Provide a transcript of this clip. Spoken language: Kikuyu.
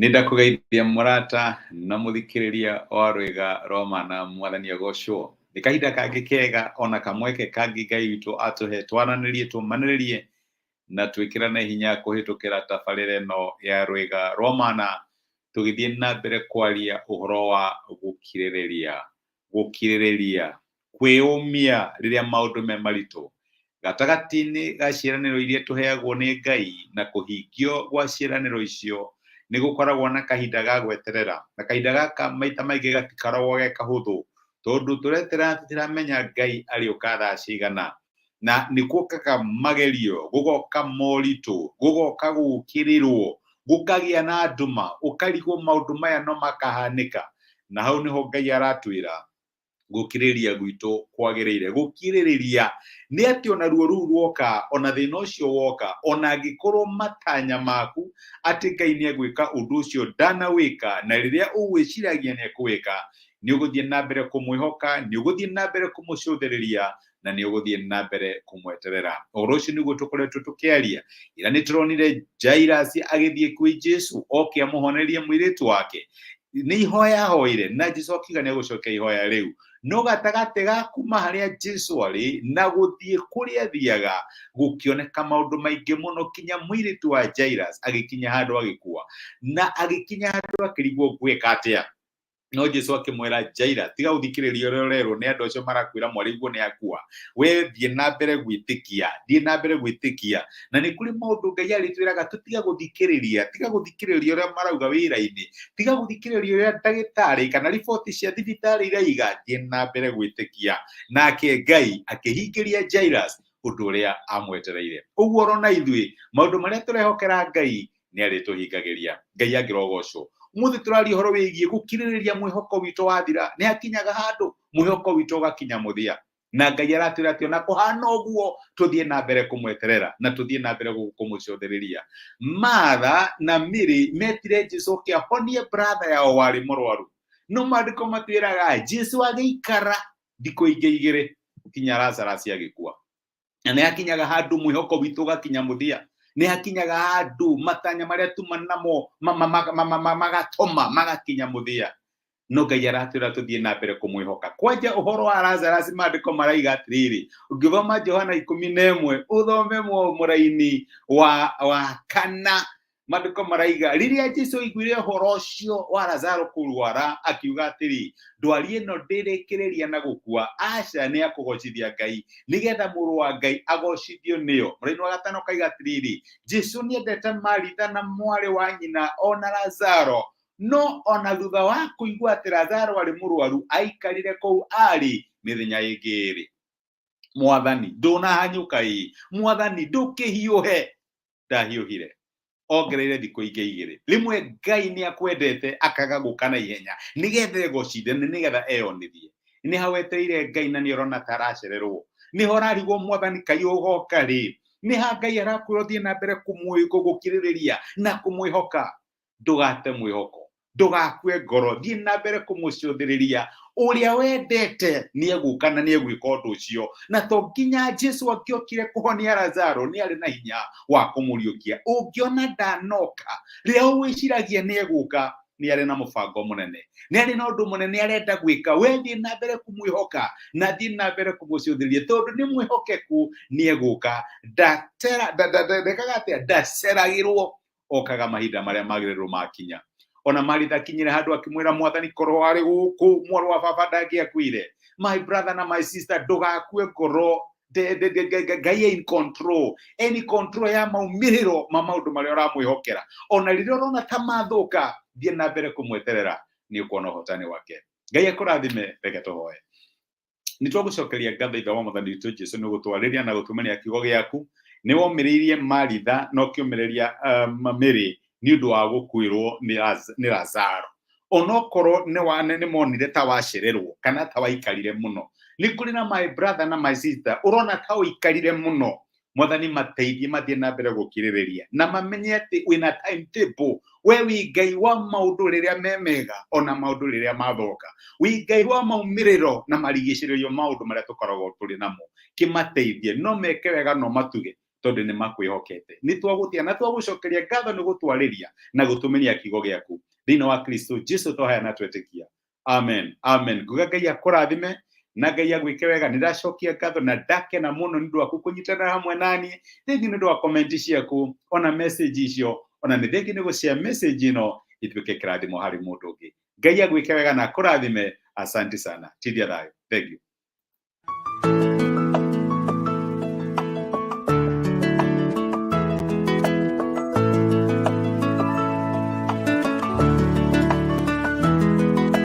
Nĩ ndakũgeithia mũrata na mũthikĩrĩria wa Rwĩga rwa Mana, Mwathani agocwo. Nĩ kahinda kangĩ kega ona kamweke kangĩ Ngai witũ atũhe twaranĩrie, tũmanĩrĩrie na twĩkĩrane hinya kũhĩtũkĩra tabarĩra ĩno ya Rwĩga rwa Mana, tũgĩthiĩ na mbere kwaria ũhoro wa gũkirĩrĩria. Gũkirĩrĩria, kwĩyũmia rĩrĩa maũndũ me maritũ. Gatagatĩ-inĩ ga ciĩranĩro iria tũheagwo nĩ Ngai na kũhingio gwa ciĩranĩro icio, nĩ gũkoragwo na kahinda ga gweterera. Na kahinda gaka maita maingĩ gatikoragwo ge kahũthũ, tondũ tũreterera tũtiramenya Ngai arĩũka thaa cigana. Na nĩ gũkaga magerio, gũgoka moritũ, gũgoka gũũkĩrĩrwo, gũkagĩa na nduma, ũkarigwo maũndũ maya no makahanĩka. Na hau nĩho Ngai aratwĩra gũkirĩrĩria gwitũ kwagĩrĩire. Gũkirĩrĩria nĩ atĩ ona ruo rũu rwoka, ona thĩna ũcio woka, ona angĩkorwo matanya maku atĩ Ngai nĩ egwĩka ũndũ ũcio ndanawĩka, na rĩrĩa ũgwĩciragia nĩ ekũwĩka, nĩ ũgũthiĩ na mbere kũmwĩhoka, nĩ ũgũthiĩ na mbere kũmũcũthĩrĩria, na nĩ ũgũthiĩ na mbere kũmweterera. Ũhoro ũcio nĩguo tũkoretwo tũkĩaria. Ira nĩ tũronire Jairus agĩthiĩ kwĩ Jesu oke amũhonerie mũirĩtu wake. Nĩ ihoya ahoire na Jesu akiuga nĩ egũcokia ihoya rĩu. No gatagatĩ ga kuma harĩa Jesu arĩ na gũthiĩ kũrĩa athiaga gũkĩoneka maũndũ maingĩ mũno kinya mũirĩtu wa Jairus agĩkinya handũ agĩkua, na agĩkinya handũ akĩrigwo ngwĩka atĩa. No Jesu akĩmwĩra, Jaira, tiga gũthikĩrĩria ũrĩa ũrerwo nĩ andũ acio marakwĩra mwarĩguo nĩ akua. We thiĩ na mbere gwĩtĩkia, thiĩ na mbere gwĩtĩkia. Na nĩ kũrĩ maũndũ Ngai arĩtwĩraga tũtige gũthikĩrĩria, tiga gũthikĩrĩria ũrĩa marauga wĩra-inĩ, tiga gũthikĩrĩria ũrĩa ndagĩtarĩ kana riboti cia thibitarĩ iraiga, thiĩ na mbere gwĩtĩkia. Nake Ngai akĩhingĩria Jairus ũndũ ũrĩa amwetereire. Ũguo orona ithuĩ, maũndũ marĩa tũrehokera Ngai nĩ arĩtũhingagĩria. Ngai angĩrogocwo. Ũmũthĩ tũraria ũhoro wĩgiĩ gũkirĩrĩria mwĩhoko witũ wathira. Nĩ hakinyaga handũ mwĩhoko witũ ũgakinya mũthia, na Ngai aratwĩra atĩ ona kũhana ũguo tũthiĩ na mbere kũmweterera na tũthiĩ na mbere kũmũcothereria. Martha na Mary metire Jesu oke ahonie brother yao warĩ mũrwaru, no maandĩko matwĩraga Jesu agĩikara thikũ ingĩ igĩrĩ kinya Lazarus agĩkua. Na nĩ hakinyaga handũ mwĩhoko witũ ũgakinya mũthia, nĩ hakinyaga handũ matanya marĩa tuma namo magatoma magakinya mũthia, no Ngai aratwĩra tũthiĩ na mbere kũmwĩhoka. Kwanja ũhoro wa Lazarus, maandĩko maraiga atĩrĩrĩ, ũngĩthoma Johana 11 ũthome mũraini wa kana, maandĩko maraiga rĩrĩa Jesu aiguire ũhoro ũcio wa Lazaro kũrwara, akiuga atĩrĩ, ndwari ĩno ndĩrĩkĩrĩria na gũkua, aca, nĩ akũgocithia Ngai, nĩgetha mũrũ wa Ngai agocithio nĩyo. Mũraini wa gatano kaiga atĩrĩrĩ, Jesu nĩendete Maritha na mwarĩ wa nyina ona Lazaro, no ona thutha wa kũigua atĩ Lazaro arĩ mũrwaru, aikarire kũu arĩ mĩthenya ĩngĩ ĩrĩ. Mwathani ndũnahanyũka ĩ, Mwathani ndũkĩhiũhe, ndahiũhire, ongereire thikũ ingĩ igĩrĩ. Rĩmwe Ngai nĩ akwendete akaga gũka na ihenya nĩgetha egocithie, nĩgetha eyonithie. Nĩ hau wetereire Ngai na nĩ ũrona ta aracererwo, nĩho ũrarigwo Mwathani kaĩ ũgoka rĩ? Nĩ ha Ngai arakwĩra ũthiĩ na mbere gũkirĩrĩria na kũmwĩhoka. Ndũgate mwĩhoko, ndũgakue ngoro, thiĩ na mbere kũmũcũthĩrĩria. Ũrĩa wendete nĩ egũka na nĩ egwĩka ũndũ ũcio. Na to nginya Jesu angĩokire kũhonia Lazaro, nĩ arĩ na hinya wa kũmũriũkia. Ũngĩona ndanoka rĩrĩa ũgwĩciragia nĩ egũka, nĩ arĩ na mũbango mũnene, nĩ arĩ na ũndũ mũnene arenda gwĩka. We thiĩ na mbere kũmwĩhoka na thiĩ na mbere kũmũcũthĩrĩria, tondũ nĩ mwĩhokeku, nĩ egũka. Ndekaga atĩa? Ndaceragĩrwo, okaga mahinda marĩa magĩrĩirwo makinya. Ona Maritha akinyire handũ akĩmwĩra Mwathani, korwo arĩ gũkũ mwarĩ wa baba ndangĩakuire. My brother na my sister, ndũgakue ngoro. Ngai in control, any control ya maumĩrĩro ma maũndũ marĩa ũramwĩhokera. Ona rĩrĩa ũrona ta mathũka, thiĩ na mbere kũmweterera, nĩ ũkuona ũhotani wake. Ngai akũrathime. Reke tũhoe. Nĩ twagũcokeria ngatho, Ithe wa Mwathani witũ Jesu, nĩ gũtwarĩria na gũtũmĩria kiugo gĩaku. Nĩ womĩrĩirie Maritha na ũkĩũmĩrĩria Mary nĩ ũndũ wa gũkuĩrwo nĩ Lazaro, onokorwo nĩ monire ta wacererwo kana ta waikarire mũno. Nĩ kũrĩ na my brother na my sister ũrona ta ũikarire mũno. Mwathani, mateithie mathiĩ na mbere gũkirĩrĩria na mamenye atĩ wĩna timetable. We wĩ Ngai wa maũndũ rĩrĩa me mega ona maũndũ rĩrĩa mathũka, wĩ Ngai wa maumĩrĩro na marigicĩrĩrio maũndũ marĩa tũkoragwo tũrĩ namo. Kĩmateithie no meke wega, no matuge. Tondũ nĩ makwĩhokete. Nĩ twagũtĩa na twagũcokeria ngatho nĩ gũtwarĩria na gũtũmĩria kiugo gĩaku. Thĩinĩ wa Kristo Jesu twahaya na twetĩkia. Amen. Amen. Nguga Ngai akũrathime na Ngai agwĩke wega. Nĩ ndacokia ngatho na ndakena mũno nĩ ũndũ waku kũnyitanĩra hamwe naniĩ. Thengi nĩ ũndũ wa comment ciaku ona message icio, ona nĩ thengi nĩ gũshare message ĩno ituĩke kĩrathimo harĩ mũndũ ũngĩ. Ngai agwĩke wega na akũrathime. Asante sana. Tindia thayũ. Thank you.